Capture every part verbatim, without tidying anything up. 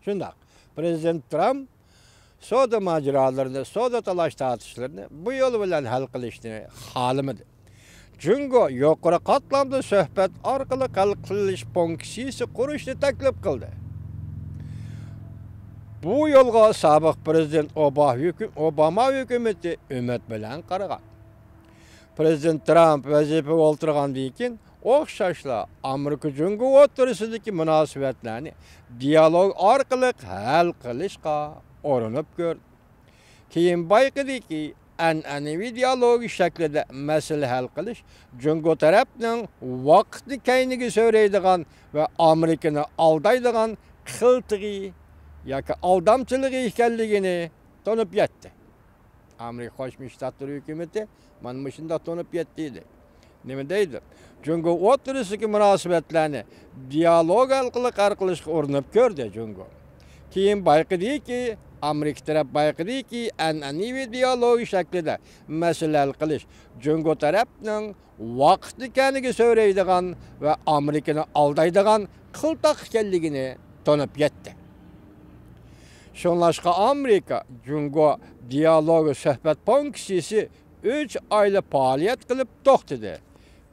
شۇنداق، پىرېزىدېنت ترامپ سودا ماجىرالىرىنى، سودا تالاش-تارتىشلىرىنى بۇ يول بىلەن ھەل قىلىشنى خالىمىدى. جۇڭگو يۇقىرى قاتلامدا سۆھبەت ئارقىلىق ھەل قىلىش پونكسىيىسى قۇرۇشنى تەكلىپ قىلدى. بۇ يولغا سابىق پىرېزىدېنت ئوبا-، ھۆكۈم-، ئوباما ھۆكۈمىتى ئۈمىد بىلەن قارىغان. پىرېزىدېنت ترامپ ۋەزىپىگە ئولتۇرغاندىن كېيىن، ئوخشاشلا ئامېرىكا جۇڭگو ئوتتۇرىسىدىكى مۇناسىۋەتلەرنى دىيالوگ ئارقىلىق ھەل قىلىشقا ئۇرۇنۇپ كۆردى. كېيىن بايقىدىكى، ئەنئەنىۋى دىيالوگ شەكلىدە مەسىلە ھەل قىلىش جۇڭگو تەرەپنىڭ ۋاقىتنى كەينىگە سۆرەيدىغان ۋە ئامېرىكىنى ئالدايدىغان قىلتىقى ياكى ئالدامچىلىقى ئىكەنلىكىنى تونۇپ يەتتى. ئامېرىكا قوشما شتاتلىرى ھۆكۈمىتى مانا مۇشۇنداق تونۇپ يەتتى ئىدى. نېمە دەيدۇ؟ جۇڭگو ئوتتۇرىسىدىكى مۇناسىۋەتلەرنى دىيالوگ ئارقىلىق ھەل قىلىشقا ئۇرۇنۇپ كۆردى جۇڭگو. كېيىن بايقىدىكى، ئامېرىكا تەرەپ بايقىدىكى، ئەنئەنىۋى دىيالوگ شەكلىدە مەسىلە ھەل قىلىش جۇڭگو تەرەپنىڭ ۋاقىتنى كەينىگە سۆرەيدىغان ۋە ئامېرىكىنى ئالدايدىغان قىلتاق ئىكەنلىكىنى تونۇپ يەتتى. شۇڭلاشقا ئامېرىكا جۇڭگو دىيالوگى سۆھبەت پونكسىيىسى ئۈچ ئايلا پائالىيەت قىلىپ توختىدى.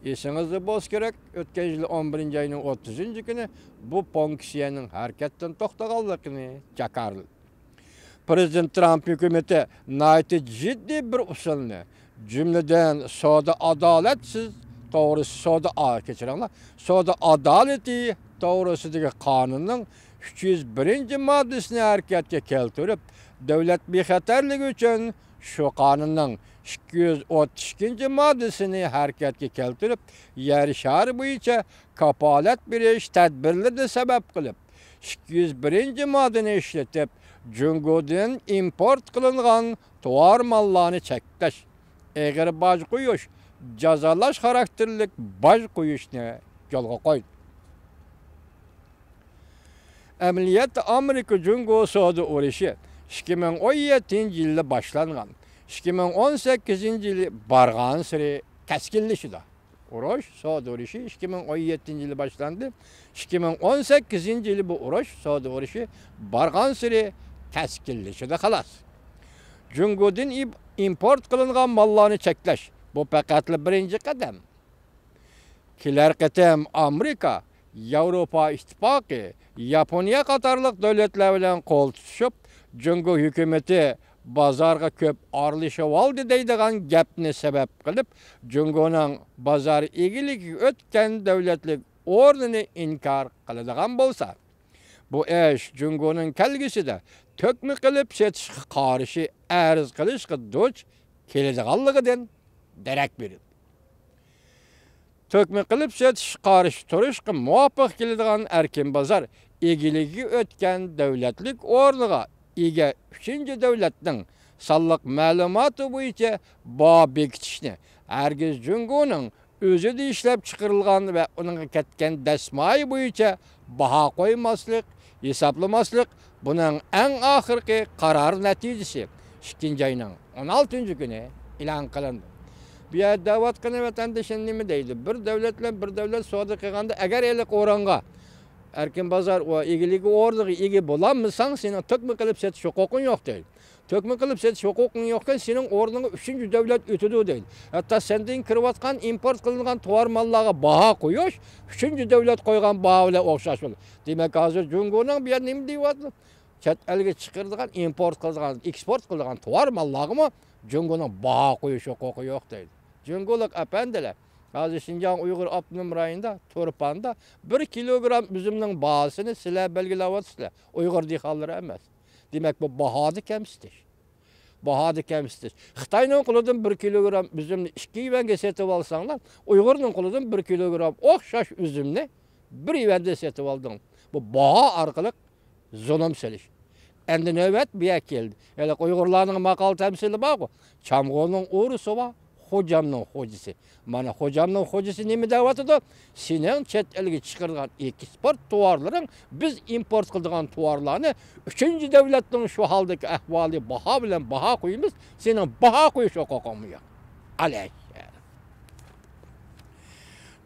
ئېسىڭىزدە بولسا كېرەك، ئۆتكەن يىل ئون بىرىنچى ئاينىڭ ئوتتۇزىنچى كۈنى بۇ پونكسىيەنىڭ ھەرىكەتتىن توختىغانلىقىنى جاكارلىدى. پىرېزىدېنت ترامپ ھۆكۈمىتى ناھايىتى جىددىي بىر ئۇسۇلنى، جۈملىدىن سودا ئادالەتسىز توغرىسى سودا، ئا، كەچۈرۈڭلار، سودا ئادالىتى توغرىسىدىكى قانۇننىڭ ئۈچ يۈز بىرىنچى ماددىسىنى ھەرىكەتكە كەلتۈرۈپ، دۆلەت بىخەتەرلىكى ئۈچۈن شۇ قانۇننىڭ ئىككى يۈز ئوتتۇز ئىككىنچى ماددىسىنى ھەرىكەتكە كەلتۈرۈپ، يەر شارى بويىچە كاپالەت بېرىش تەدبىرلىرىنى سەۋەب قىلىپ، ئىككى يۈز بىرىنچى ماددىنى ئىشلىتىپ، جۇڭگودىن ئىمپورت قىلىنغان تاۋار ماللارنى چەكلەش، ئېغىر باج قويۇش، جازالاش خاراكتېرلىك باج قويۇشنى يولغا قويدى. ئەمەلىيەتتە ئامېرىكا جۇڭگو سودا ئۇرۇشى ئىككى مىڭ ئون يەتتىنچى يىلى باشلانغان، ئىككى مىڭ ئون سەككىزىنچى يىلى بارغانسېرى كەسكىنلىشىدۇ. ئۇرۇش، سودا ئۇرۇشى ئىككى مىڭ ئون يەتتىنچى يىلى باشلاندى. ئىككى مىڭ ئون سەككىزىنچى يىلى بۇ ئۇرۇش، سودا ئۇرۇشى بارغانسېرى كەسكىنلىشىدۇ، خالاس. جۇڭگودىن ئىم-، ئىمپورت قىلىنغان ماللارنى چەكلەش، بۇ پەقەتلا بىرىنچى قەدەم. كېلەر قېتىم ئامېرىكا، ياۋروپا ئىتتىپاقى، ياپونىيە قاتارلىق دۆلەتلەر بىلەن قول تۇتۇشۇپ، جۇڭگو ھۆكۈمىتى بازارغا كۆپ ئارىلىشىۋالدى دەيدىغان گەپنى سەۋەب قىلىپ، جۇڭگونىڭ بازار ئىگىلىكىگە ئۆتكەن دۆلەتلىك ئورنىنى ئىنكار قىلىدىغان بولسا، بۇ ئىش جۇڭگونىڭ كەلگۈسىدە تۆكمە قىلىپ سېتىشقا قارشى ئەرز قىلىشقا دۇچ كېلىدىغانلىقىدىن دېرەك بېرىدۇ. تۆكمە قىلىپ سېتىشقا قارشى تۇرۇشقا مۇۋاپىق كېلىدىغان ئەركىن بازار ئىگىلىكىگە ئۆتكەن دۆلەتلىك ئورنىغا ئىگە ئۈچىنچى دۆلەتنىڭ سانلىق مەلۇماتى بويىچە باھا بېكىتىشنى، ھەرگىز جۇڭگونىڭ ئۆزىدە ئىشلەپ چىقىرىلغان ۋە ئۇنىڭغا كەتكەن دەسمايە بويىچە باھا قويماسلىق، ھېسابلىماسلىق، بۇنىڭ ئەڭ ئاخىرقى قارار نەتىجىسى ئىككىنچى ئاينىڭ ئون ئالتىنچى كۈنى ئېلان قىلىندى. بۇ يەردە دەۋاتقىنى ۋەتەندىشىم نېمە دەيدۇ؟ بىر دۆلەت بىلەن بىر دۆلەت سودا قىلغاندا، ئەگەر ھېلىقى ئورۇنغا ئەركىن بازار ئىگىلىكى ئورنىغا ئىگە بولالمىساڭ، سېنىڭ تۆكمە قىلىپ سېتىش ھوقۇقۇڭ يوق دەيدۇ. تۆكمە قىلىپ سېتىش ھوقۇقۇڭ يوقكەن، سېنىڭ ئورنۇڭغا ئۈچىنچى دۆلەت ئۆتىدۇ دەيدۇ. ھەتتا سەندىن كىرىۋاتقان ئىمپورت قىلىنغان تاۋار ماللارغا باھا قويۇش ئۈچىنچى دۆلەت قويغان باھا بىلەن ئوخشاش بولىدۇ. دېمەك، ھازىر جۇڭگونىڭ بۇ يەردە نېمە دەيۋاتىدۇ؟ چەت ئەلگە چىقىرىدىغان، ئىمپورت قىلىدىغان، ئېكسپورت قىلىدىغان تاۋار ماللارغىمۇ جۇڭگونىڭ باھا قويۇش ھوقۇقى يوق دەيدۇ. جۇڭگولۇق ئەپەندىلەر، ھازىر شىنجاڭ ئۇيغۇر ئاپتونوم رايونىدا، تۇرپاندا بىر كىلوگرام ئۈزۈمنىڭ باھاسىنى سىلەر بەلگىلەۋاتىسىلەر، ئۇيغۇر دېھقانلىرى ئەمەس. دېمەك، بۇ باھادا كەمسىتىش. باھادا كەمسىتىش. خىتاينىڭ قولىدىن بىر كىلوگرام ئۈزۈمنى ئىككى يۈەنگە سېتىۋالساڭلار، ئۇيغۇرنىڭ قولىدىن بىر كىلوگرام ئوخشاش ئۈزۈمنى بىر يۈەندە سېتىۋالدىڭ. بۇ باھا ئارقىلىق زۇلۇم سېلىش. ئەمدى نۆۋەت بۇ يەرگە كەلدى. ھېلىقى ئۇيغۇرلارنىڭ ماقال تەمسىلى بارغۇ، چامغۇرنىڭ ئورىسى بار، خوجامنىڭ خوجىسى. مانا خوجامنىڭ خوجىسى نېمە دەۋاتىدۇ؟ سېنىڭ چەت ئەلگە چىقىرىدىغان ئېكسپورت تاۋارلىرىڭ، بىز ئىمپورت قىلىدىغان تاۋارلارنى ئۈچىنچى دۆلەتنىڭ شۇ ھالدىكى ئەھۋالى، باھا بىلەن باھا قويىمىز، سېنىڭ باھا قويۇش ھوقۇقۇڭمۇ يوق. ئەلەيھىسسالام.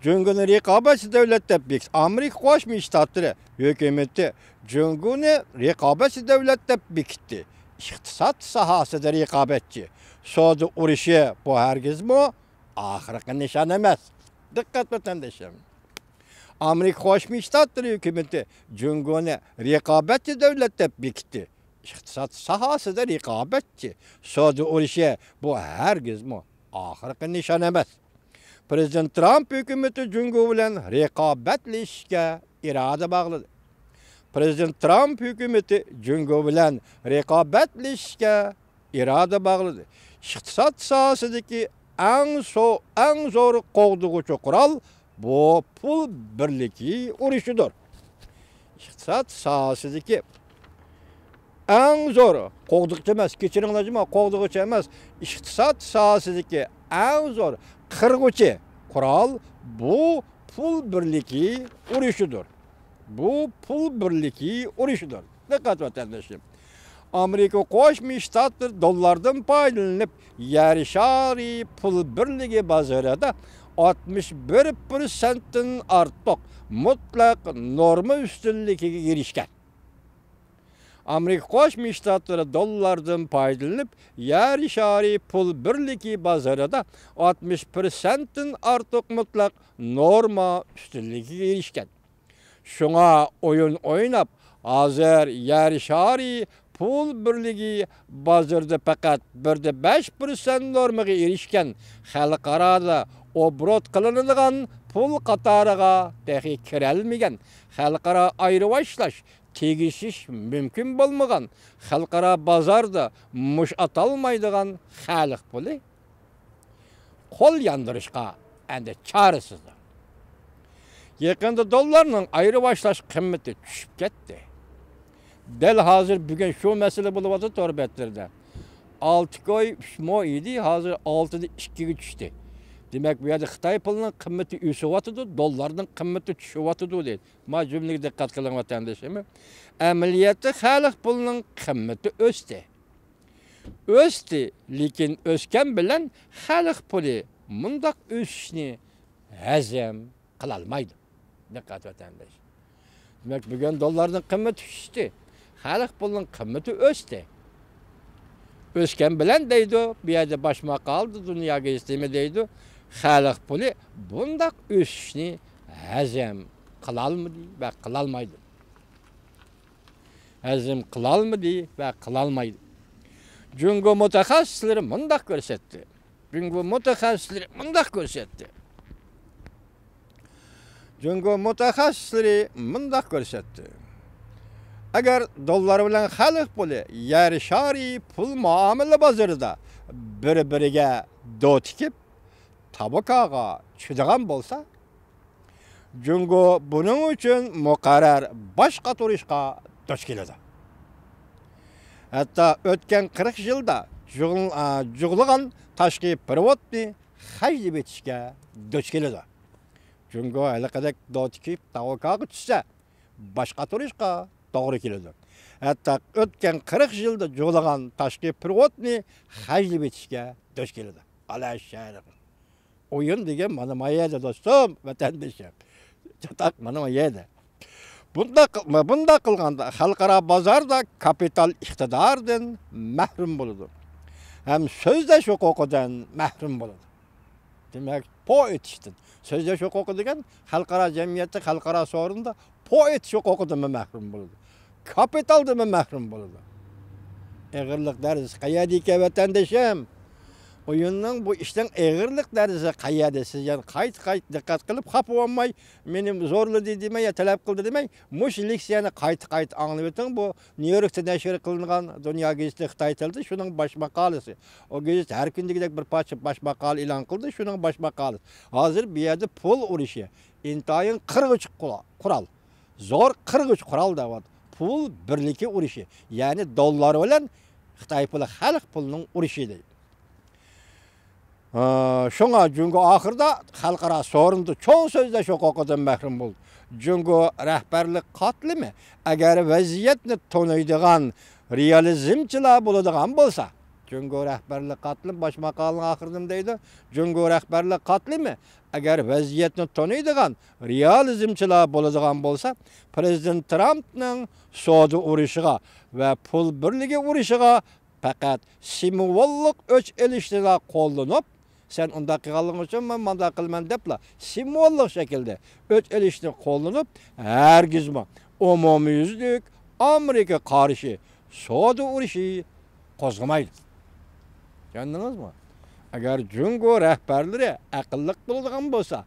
جۇڭگونى رىقابەتچى دۆلەت دەپ بېكىتتى. ئامېرىكا قوشما شتاتلىرى ھۆكۈمىتى جۇڭگونى رىقابەتچى دۆلەت دەپ بېكىتتى. ئىقتىساد ساھەسىدە رىقابەتچى. سودا ئۇرۇشى بۇ ھەرگىزمۇ ئاخىرقى نىشان ئەمەس. دىققەت ۋەتەندىشىم. ئامېرىكا قوشما شتاتلىرى ھۆكۈمىتى جۇڭگونى رىقابەتچى دۆلەت دەپ بېكىتتى. ئىقتىساد ساھەسىدە رىقابەتچى. سودا ئۇرۇشى بۇ ھەرگىزمۇ ئاخىرقى نىشان ئەمەس. پرېزىدېنت ترامپ ھۆكۈمىتى جۇڭگو بىلەن رىقابەتلىشىشكە ئىرادە باغلىدى. پرېزىدېنت ترامپ ھۆكۈمىتى جۇڭگو بىلەن رىقابەتلىشىشكە ئىرادە باغلىدى. ئىقتىساد ساھەسىدىكى ئەڭ سو-، ئەڭ زور قوغدىغۇچى قورال بۇ پۇل بىرلىكى ئۇرۇشىدۇر. ئىقتىساد ساھەسىدىكى ئەڭ زور قوغدىغۇچى ئەمەس، كەچۈرۈڭلار جۇمۇ، قوغدىغۇچى ئەمەس، ئىقتىساد ساھەسىدىكى ئەڭ زور قىرغۇچى قورال بۇ پۇل بىرلىكى ئۇرۇشىدۇر. بۇ پۇل بىرلىكى ئۇرۇشىدۇر. دىققەت ۋەتەندىشىم. ئامېرىكا قوشما شتاتلىرى دوللاردىن پايدىلىنىپ، يەر شارى پۇل بىرلىكى بازىرىدا ئاتمىش بىر پىرسەنتتىن ئارتۇق مۇتلەق نورما ئۈستۈنلۈكىگە ئېرىشكەن. ئامېرىكا قوشما شتاتلىرى دوللاردىن پايدىلىنىپ، يەر شارى پۇل بىرلىكى بازىرىدا ئاتمىش پىرسەنتتىن ئارتۇق مۇتلەق نورما ئۈستۈنلۈكىگە ئېرىشكەن. شۇڭا ئويۇن ئويناپ، ھازىر يەر شارى پۇل بىرلىكى بازىرىدا پەقەت بىر دە بەش پىرسەنت نورمىغا ئېرىشكەن، خەلقئارادا ئوبوروت قىلىنىدىغان پۇل قاتارىغا تېخى كىرەلمىگەن، خەلقئارا ئايرىۋاشلاش، تېگىشىش مۇمكىن بولمىغان، خەلقئارا بازاردا مۇش ئاتالمايدىغان خەلق پۇلى قول ياندۇرۇشقا ئەندى چارىسىزدۇر. يېقىندا دوللارنىڭ ئايرىۋاشلاش قىممىتى چۈشۈپ كەتتى. دەل ھازىر بۈگۈن شۇ مەسىلە بولۇۋاتىدۇ تور بەتلىرىدە. ئالتە كوي ئۈچ مو ئىدى، ھازىر ئالتىدىن ئىككىگە چۈشتى. دېمەك، بۇ يەردە خىتاي پۇلىنىڭ قىممىتى ئۆسۈۋاتىدۇ، دوللارنىڭ قىممىتى چۈشۈۋاتىدۇ دەيدۇ. ما جۈملىگە دىققەت قىلىڭ، ۋەتەندىشىم. ئەمەلىيەتتە خەلق پۇلىنىڭ قىممىتى ئۆستى. ئۆستى، لېكىن ئۆسكەن بىلەن خەلق پۇلى مۇنداق ئۆسۈشنى ھەزىم قىلالمايدۇ. دىققەت، ۋەتەنداش. دېمەك، بۈگۈن دوللارنىڭ قىممىتى چۈشتى. خەلق پۇلىنىڭ قىممىتى ئۆستى. ئۆسكەن بىلەن دەيدۇ، بۇ يەردە باش ماقالىدا دۇنيا گېزىتى نېمە دەيدۇ؟ خەلق پۇلى بۇنداق ئۆسۈشنى ھەزىم قىلالمىدى ۋە قىلالمايدۇ. ھەزىم قىلالمىدى ۋە قىلالمايدۇ. جۇڭگو مۇتەخەسسىسلىرى مۇنداق كۆرسەتتى. جۇڭگو مۇتەخەسسىسلىرى مۇنداق كۆرسەتتى. جۇڭگو مۇتەخەسسىسلىرى مۇنداق كۆرسەتتى. ئەگەر دوللار بىلەن خەلق پۇلى يەر شارى پۇل مۇئامىلە بازىرىدا بىر-بىرىگە دو تىكىپ، تابۇكاغا چۈشىدىغان بولسا، جۇڭگو بۇنىڭ ئۈچۈن مۇقەررەر باش قاتۇرۇشقا دۇچ كېلىدۇ. ھەتتا ئۆتكەن قىرىق يىلدا جۇغ-، ئا، جۇغلىغان تاشقى پېرېۋوتنى خەجلىۋېتىشكە دۇچ كېلىدۇ. جۇڭگو ھېلىقىدەك دو تىكىپ تاۋۇكاغا چۈشسە، باش قاتۇرۇشقا توغرا كېلىدۇ. ھەتتا ئۆتكەن قىرىق يىلدا جۇغلىغان تاشقى پېرېۋوتنى خەجلىۋېتىشكە دۇچ كېلىدۇ. ئالا شەرق. ئويۇن دېگەن مانا ما يەردە، دوستۇم، ۋەتەندىشىم. چاتاق مانا ما يەردە. بۇنداق، بۇنداق قىلغاندا خەلقئارا بازاردا كاپىتال ئىقتىدارىدىن مەھرۇم بولىدۇ. ھەم سۆزلەش ھوقۇقىدىن مەھرۇم بولىدۇ. دېمەك، پو ئېتىشتىن. سۆزلەش ھوقۇقى دېگەن خەلقئارا جەمئىيەتتە، خەلقئارا سورۇندا پو ئېتىش ھوقۇقىدىنمۇ مەھرۇم بولىدۇ. كاپىتالدىنمۇ مەھرۇم بولىدۇ. ئېغىرلىق دەرىجىسى قەيەردىكەن، ۋەتەندىشىم؟ ئويۇننىڭ، بۇ ئىشنىڭ ئېغىرلىق دەرىجىسى قەيەردە؟ سىز يەنە قايتا-قايتا دىققەت قىلىپ خاپا بولماي، مېنى زورلىدى دېمەي يا تەلەپ قىلدى دېمەي، مۇشۇ لېكسىيەنى قايتا-قايتا ئاڭلىۋېتىڭ. بۇ نيۇ يوركتا نەشر قىلىنغان دۇنيا گېزىتى خىتاي تىلىدا، شۇنىڭ باش ماقالىسى. ئۇ گېزىت ھەر كۈندىكىدەك بىر پارچە باش ماقالە ئېلان قىلدى، شۇنىڭ باش ماقالىسى. ھازىر بۇ يەردە پۇل ئۇرۇشى، ئىنتايىن قىرغۇچ قۇلا-، قورال. زور قىرغۇچ قورال دەۋاتىدۇ. پۇل بىرلىكى ئۇرۇشى، يەنى دوللار بىلەن خىتاي پۇلى، خەلق پۇلىنىڭ ئۇرۇشى دەيدۇ. ھە، شۇڭا جۇڭگو ئاخىرىدا خەلقئارا سورۇندا چوڭ سۆزلەش ھوقۇقىدىن مەھرۇم بولدى. جۇڭگو رەھبەرلىك قاتلىمى ئەگەر ۋەزىيەتنى تونۇيدىغان رېئالىزمچىلار بولىدىغان بولسا، جۇڭگو رەھبەرلىك قاتلىمى، باش ماقالىنىڭ ئاخىرىدا نېمە دەيدۇ؟ جۇڭگو رەھبەرلىك قاتلىمى ئەگەر ۋەزىيەتنى تونۇيدىغان رېئالىزمچىلار بولىدىغان بولسا، پىرېزىدېنت ترامپنىڭ سودا ئۇرۇشىغا ۋە پۇل بىرلىكى ئۇرۇشىغا پەقەت سىمۋوللۇق ئۆچ ئېلىشنىلا قوللىنىپ، سەن ئۇنداق قىلغانلىقىڭ ئۈچۈن مەن مۇنداق قىلىمەن دەپلا سىمۋوللۇق شەكىلدە ئۆچ ئېلىشنى قوللىنىپ، ھەرگىزمۇ ئومۇميۈزلۈك ئامېرىكا قارشى سودا ئۇرۇشى قوزغىمايدۇ. چۈشەندىڭىزمۇ؟ ئەگەر جۇڭگو رەھبەرلىرى ئەقىللىق بولىدىغان بولسا،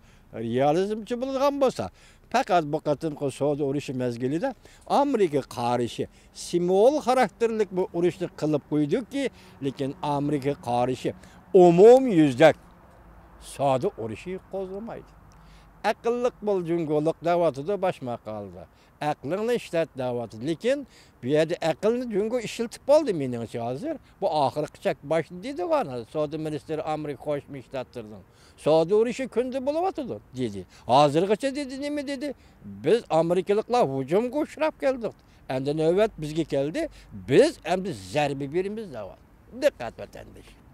رېئالىزمچى بولىدىغان بولسا، پەقەت بۇ قېتىمقى سودا ئۇرۇشى مەزگىلىدە ئامېرىكا قارشى سىمۋول خاراكتېرلىك بۇ ئۇرۇشنى قىلىپ قويدۇكى، لېكىن ئامېرىكا قارشى ئومۇميۈزلۈك سودا ئۇرۇشى قوزغىمايدۇ. ئەقىللىق بول جۇڭگولۇق دەۋاتىدۇ باش ماقالىدا. ئەقلىڭنى ئىشلەت دەۋاتىدۇ. لېكىن بۇ يەردە ئەقىلنى جۇڭگو ئىشلىتىپ بولدى مېنىڭچە ھازىر. بۇ ئاخىرقى چەك باشتا دېدىغۇ ئانا، سودا مىنىستىرى ئامېرىكا قوشما شتاتلىرىنىڭ سودا ئۇرۇشى كۈندە بولۇۋاتىدۇ دېدى. ھازىرغىچە دېدى، نېمە دېدى؟ بىز ئامېرىكىلىقلار ھۇجۇمغا ئۇچراپ كەلدۇق. ئەمدى نۆۋەت بىزگە كەلدى. بىز ئەمدى زەربە بېرىمىز دەۋاتىدۇ. دىققەت ۋەتەندىشىم.